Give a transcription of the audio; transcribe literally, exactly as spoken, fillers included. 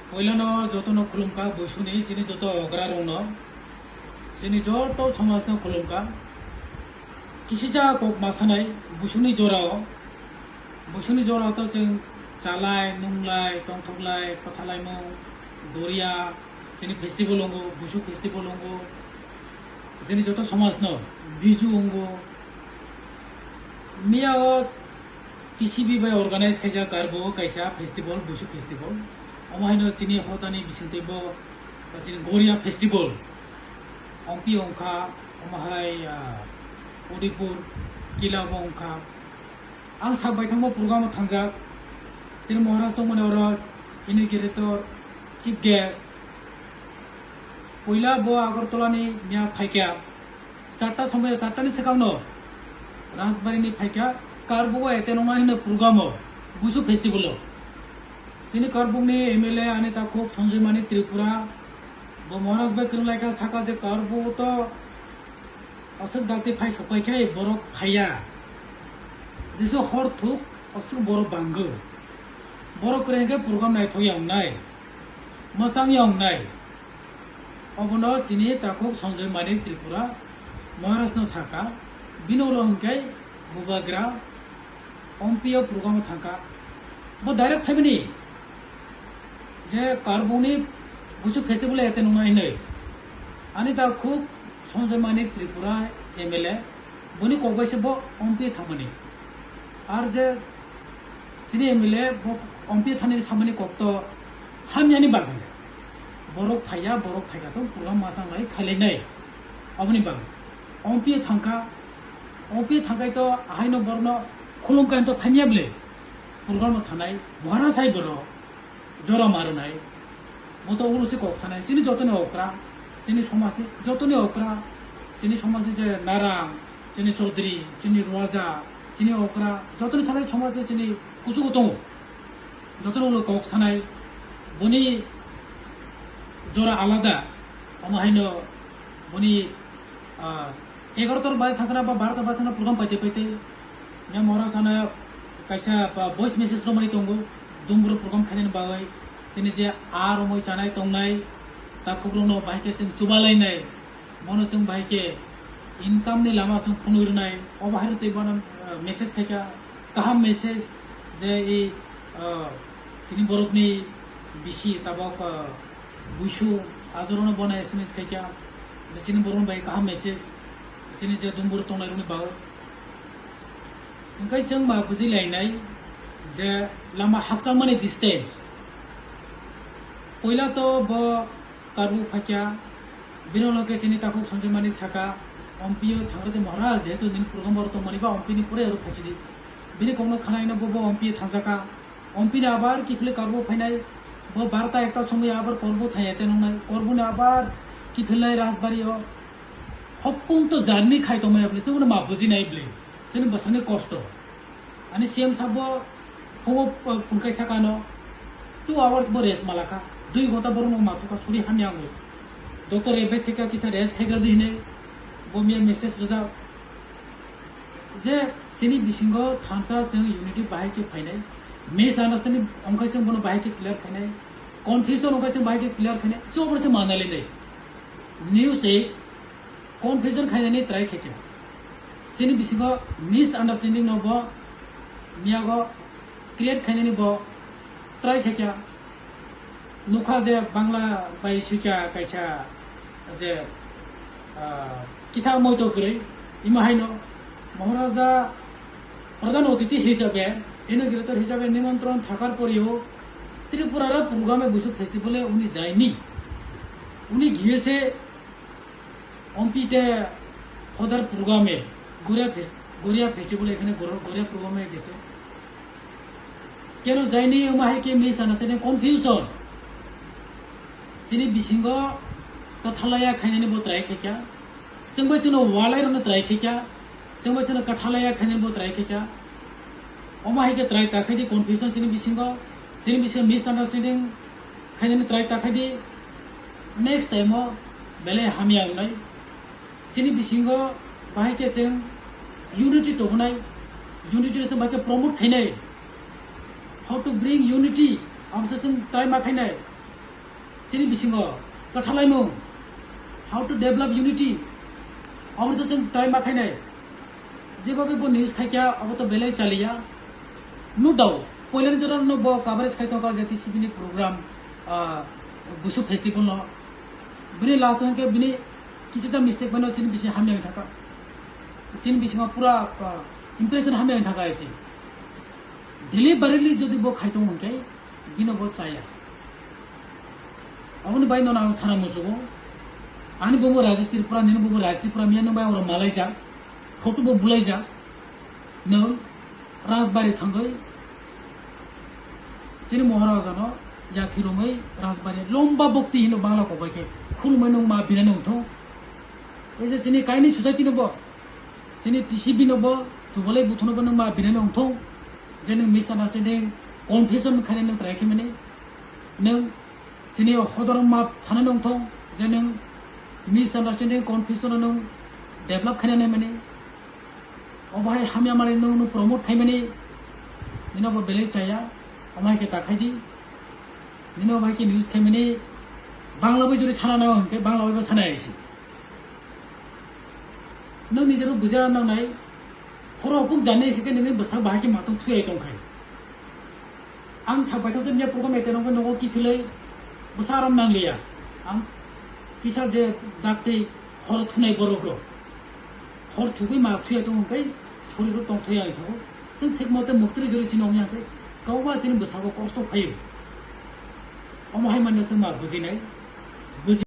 Poilano jotono khulumkha, Buisuni chini joto ograrokno, chini joto somajno khulumkha. Kisisa kok masanai Buisuni jorao, Buisuni jorao to chwng chalai, nunglai, tongthoklai, kotha laimung, Goria, chini festival wngo, Buisu festival wngo, chini joto somajno Biju wngo. Miyao T C B bai organize khaijak Karbo kaisa festival, Buisu festival. Omo haino chini hotani bisingtwi bo chini Goria festival. Ongpi ongkha, omo hai, ah, Udaipur kila bo ongkha. Ang sak bai thangbo program o thangjak. Chini Maharaj tongmani oro inaugurator, chief guest. Puila bo Agartala ni miya phaikha. Charta somoi, charta ni swkang no Rajbari ni phaikha, Karbo o ete nongmani hwnwi program o, Buisu festival o. Chini Karbuk ni M L A ani takhuk Sanjay Mani Tripura, bo Maharaj bai kwrwng laikha, saka je Karbo o to aswk dakti phai sokpai khe borok phaiya. Jesu hor thuk aswk borok bango. Borok kwrwng khe program naithok ya wngnai, mwchang ya wngnai. Obono chini takhuk Sanjay Mani Tripura Maharaj no saka, bini ulo hwnkhe Bubagra Ompi o program o thangkha. Bo direct phaimani je Karbuk ni Buisu festival ete nungna hinwi. Ani takhuk Sanjay Mani Tripura M L A, boni kok bai se bo Ompi thangmani. Ar je chini M L A bo Ompi thani samani kok to hamyani bagwi. Borok phaiya, borok phaikha to program mwchang lai khailainai. Aboni bagwi Ompi thangkha, Ompi thangkhai to ahaino borokno khulumkha to phaimya bwle. Program no thanai, Maharaj hai borok. Jora marwnai, bo to ulo se kok sanai, chini jotoni okra, chini somajni jotoni okra, chini somajni je narang, chini chaudhary, chini ruaja, chini okra, jotoni sanai somaj je chini kuchugo tongo. Jotoni ulo kok sanai, boni jora alada, omo haino boni, ah, egarotar baje thangkha na ba barotar baje thangkha na program paite paite. Mia mora sana kaisa ba voice message romani tongo. Dumbur program khainani bagwi chini je aa romwi chanai tongnai, takhukrokno bahai khe chwng chubalainai. Bono chwng bahai khe income ni lama chwng phunui rwnai. Obo haino tei bono, ah, message khaikha, kaham message je i, ah, chini borokni bisi tabok, ah, Buisu, ajorono bono S M S khaikha, je chini borokni bai kaham message, chini je dumbur tongnai rokni bagwi. Hwnkhe chwng ma bujui lainai je lama hakchangmani distance. Puila to bo Karbo phaikha, bini ulo khe chini takhuk Sanjay Manik saka, Ompi o thangrwdi Maharaj, jehetu nini program oro tongmani ba Ompi ni pore oro phaisidi. Bini kokno khanaino bo, bo Ompi o thangjaka. Ompini abar kiphilwi Karbo phainai, bo barota ekta somoi abar Karbo thai ete nungnai, Karboni abar kiphilnai Rajbari o. Hopung to journey khai tongmani bwle, chwngno ma bujinai bwle, chini bwsani kosto. Ani C M sabo phungo, uh, phunkhai sakano, two hours bo rest malakha, dui ghonta borokno matukha suri hamya wngwi. Doctor advice khaikha kisa rest haigra di hinwi, bo miya message rwjak. Je chini bisingo thansa chwng unity bahai khe phainai, misunderstanding wngkha chwng bono bahai khe clear khainai, confusion wngkha chwng bahai khe clear khainai, chwng obono se manali nai. News e confusion khainani try khaikha. Chini bisingo misunderstanding no bo miyago create khainani bo try khaikha. Nukha je Bangla bai suikha kaisa je, ah, kisa moito kwrwi, imo haino Maharaja pradhan otiti hisabe, inaugurator hisabe nimantron thakar poreyo Tripura ra programe Buisu festival e uni jaini. Uni giyese Ompi te hodar program e, Goria fes-, Goria festival ekhane Gor-, Goria program e gese. Keno jaini wngma hai khe misunderstanding, confusion. Chini bisingo kwthalaya khainani bo try khaikha. Chwngbai chwngno walai rwna try khaikha. Chwngbai chwngno kwthalaya khainani bo try khaikha. Omo hai khe try ta khaidi confusion chini bisingo. Chini bisingo misunderstanding khainani try ta khaidi, next time o belai hamya wngnai. Chini bisingo bahai khe chwng unity tobonai, unity no chwng bahai khe promote khainai. How to bring unity, abo se chwng try ma khainai. Chini bisingo kwthalaimung, how to develop unity, obo se chwng try ma khainai. Jebobe bo news khaikya, obo to belai chaliya. No doubt, poilani jora no bo coverage khai tongkha J T C B ni program, ah, Busu festival no. Bini last o hwnkhe bini kisa sa mistake mano chini bisi hamya wng thaka. Chini bisingo pura, ah, impression hamya wng thaka isi. Deliberately jodi bo khai tongo hwnkhe, bino bo chaya. Aboni bai nono ang sana muchugo. Ani bumu Rajesh Tripura, nini bumu Rajesh Tripura, miya nung bai oro malaijak. Photo bo bulaijak. Nung Rajbari thangoi. Chini Moharaja no yathi romoi Rajbari lomba bokti hino Bangla kobai khe. Khulumai nung ma binani ungthong. Kaisa chini kaini society no bo. Chini T C B no bo, chubalai buthu no bo nung ma binani ungthong. Je nung misunderstanding, confusion khainai nung try khaimani. Nung chini hodor ma sana nung thong. Je nung misunderstanding, confusion no nung develop khainai mani. Obo hai hamya mani nung nung promote khaimani. Nino bo belai chaya, omo hai khe ta khai di. Nino bo hai khe news khaimani. Bangla bai jori sana nang hwnkhe, Bangla bai bo sana isi. Nung nijero buja nangnai, horo hopung jani hike nini bwsak bahai khe matwng thuyai tongkhai. Ang sak baithang se miya program ete nongkhe nogo kiphilwi bwsa aram nangliya. Ang kisa je daktwi hor thunai borok rok. Hor thugwi ma thuyai tong hwnkhe soriro tong thuyai thago. Chwng thik mote muktri jori chini ongya khe kawma chini bwsago kosto phaio. Omo hai manna chwng ma bujinai. Buji-